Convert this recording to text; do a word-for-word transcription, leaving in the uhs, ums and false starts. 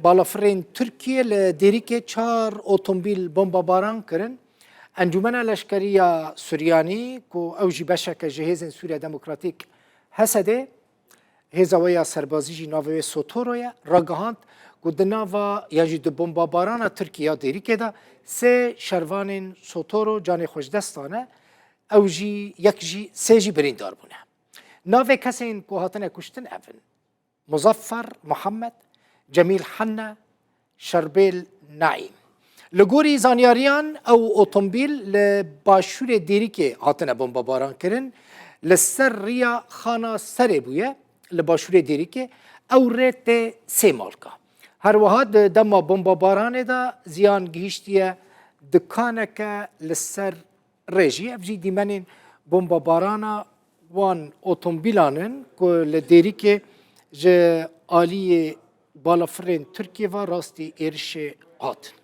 Balafirên Tirkiye li Dêrikê çar otomobîl bombabaran kirin. Encûmena Leşkerî ya Suryanî, ku ew jî beşeke ji Hêzên Sûriya Demokratîk, H S D'ê, hêza wê ya serbazî jî navê wê Sotoro ye, ragihand ku di nava yan jî di bombabarana Tirkiye ya Dêrikê de sê şervanên Sotoro canê xwe ji dest dane, ew jî yek jî sê jî birîndar bûne. Navê kesên ku hatine kuştin ev in: Muzaffer Muhammed, Cemîl Hanne, Şerbêl Naîm. Li gorî zanyariyan, ew otomobîl li başûrê Dêrikê hatine bombabaran kirin. Li ser riya Xana Serê bûye, li başûrê Dêrikê. Ew rê tê sê malka. Her wiha di dema bombabaranê de ziyan gihîştiye dikaneke li ser rê jî. Ev jî dîmenên bombabarana wan otomobîlan in ku li Dêrikê ji aliyê balafirên Tirkiyê ve rastî êrişê hatin.